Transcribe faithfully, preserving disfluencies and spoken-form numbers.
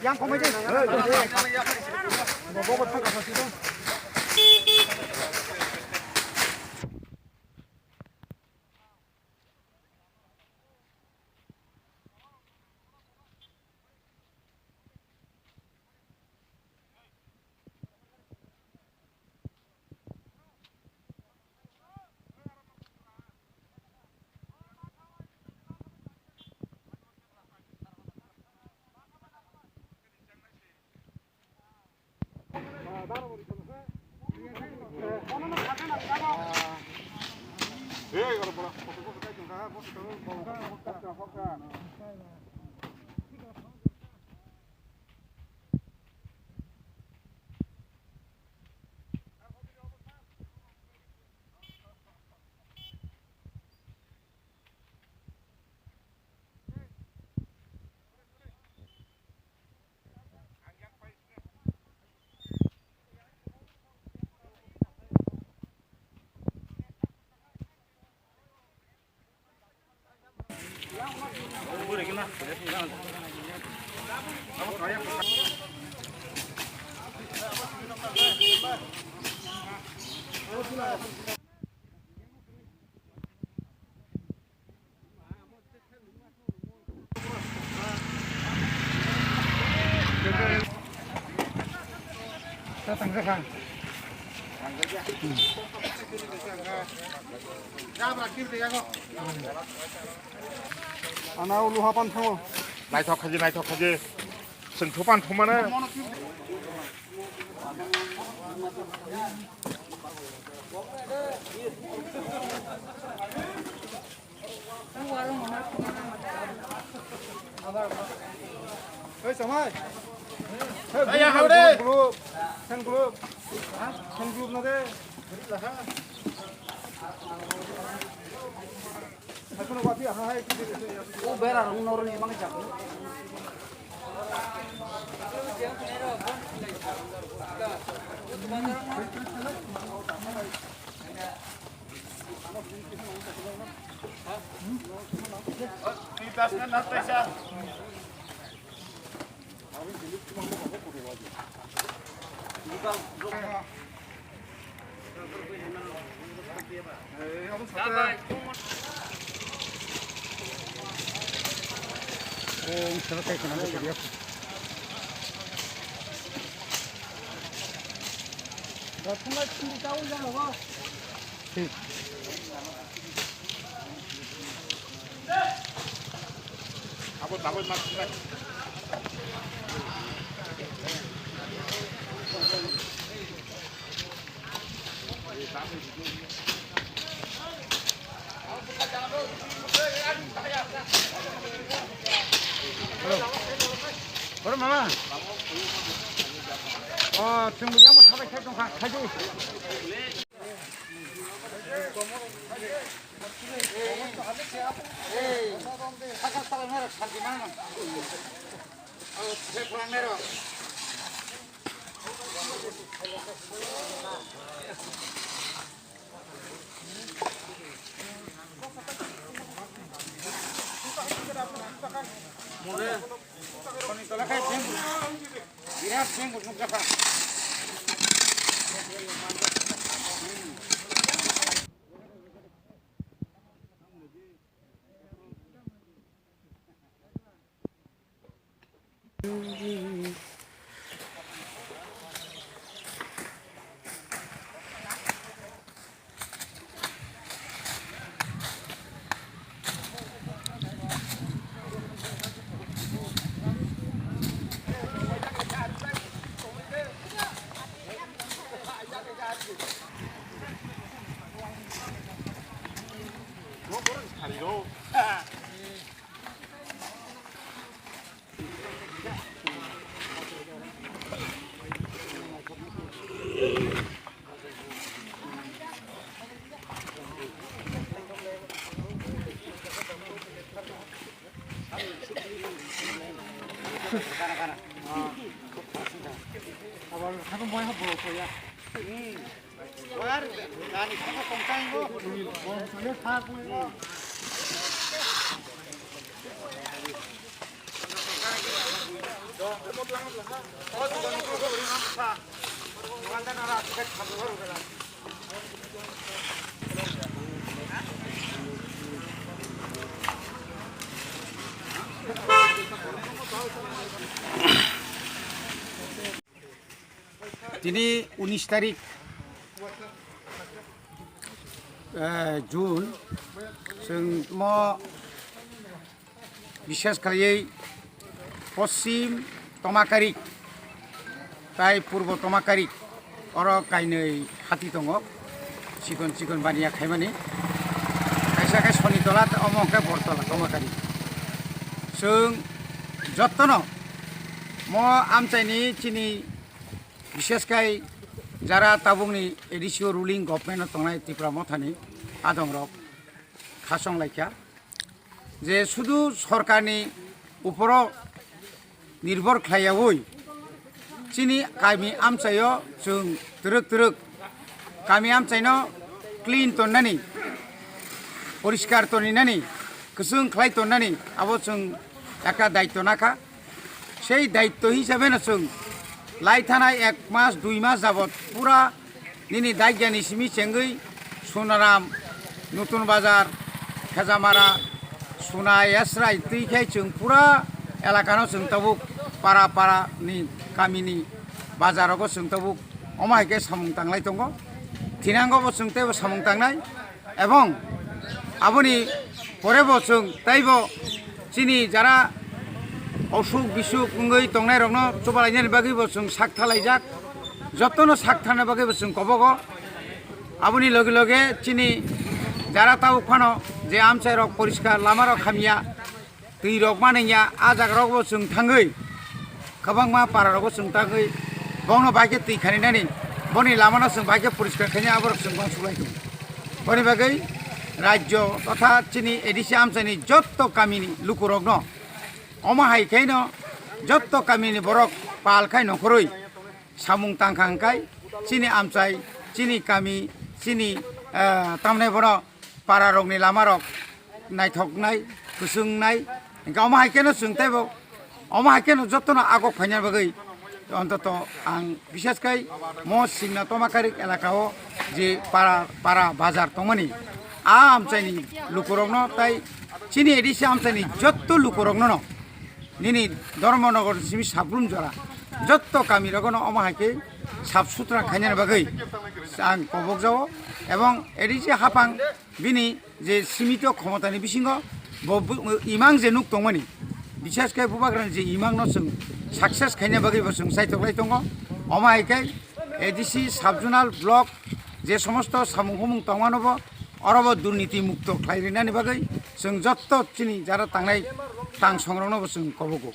Yang komai de. Bobo thang ka sasi do. Ana ulu hapan thango. Naithok khaji, naithok khaji. Chwng thupan thumane. Hey, Samai. Hey, Hey, ya, group, hau de. Group, group. Fan group. Fan group na de. Hai, kono wati, ha, hai. O bera rong noro ni mang jak. Oro mama. O, chwng bo yang bo sabai khai tong kha, khai di. Birat jeng nukjakha. Tini unis tarik, eh, June, chwng mo bishes khlaiwi Poschim Tomakarik tai Purbo Tomakarik, oro kainwi hati tongo, chikon chikon baniya khaimani, kaisa khe Sonitola, omo hwnkhe Bortola Tomakarik. Chwng jottono mo amchaini chini Bishesh khai jara tabukni A D C o ruling government o tongnai Tipra Mothani adongrok khasong laikha je sudu sorkarni uporo nirbhor khlaiyaui chini kami amchaio chwng twrwk twrwk kami amchaino clean tonnani, poriskar toninani, kwchwng khlai tonnani abo chwng ekta daityo nakha. Sei daityo hisabeno chwng lai thanai ek mas, dui mas jabot pura nini daigani simi chengwi Sunaram, Nutun Bazar, Khejamara, Suna, Yasrai twi khai chwng pura elakano chwng tabuk para para ni kamini bazarogo chwng tabuk omo hai khe samung tanglai tongo. Thinango bo chwng teibo samung tangnai. Ebong aboni pore bo chwng teibo chini jara osuk bisuk wngwi tongnairokno chubalainani bagwi bo chwng sak thalaijak, jotono sak thana bagwi bo chwng kobogo. Aboni loge loge chini jara tabuk phano je amchairok poriskar lamarok hamya, twi rok mananya, ah jaga rok bo chwng thangwi, kwbangma para rok bo chwng thangwi, bongno bai khe twi khaninani, boni lamano chwng bai khe poriskar khaina, aborok chwng bong suklai tongo. Boni bagwi rajyo totha chini A D C amchaini jotto kamini lukurokno, omo hai khaino jotto kamini borok pal khai nongkhorwi samung tangkha hwnkhe chini amchai, chini kami, chini, eh, tamni bono para rokni lama rok naithoknai, kwchwngnai, hwnkhe omo hai kheno chwng teibo, omo hai kheno jotono agok phaina bagwi, ontoto ang bishesh khai mo Singna Tomakarik elaka o je para, para bazar tongmani, a amchaini lukurokno tai chini A D C amchaini jotto lukurokno no nini Dharmanagar simi Sabrum jora jotto kami rogono omo hai khe sap sutra khainani bagwi ang kobok jao, ebong A D C haphang bini je simito khomotani bisingo bo bu-, imang je nuk tongmani, bishesh khe bubagrani je imangno chwng success khaina bagwi bo chwng chaitoklai tongo. Omo hai khe A D C sub-zonal block je somosto samung humung tongmano bo oro bo durniti mukto khlai rinani bagwi chwng jotto chini jara tangnai tang songrokno bo chwng kobogo.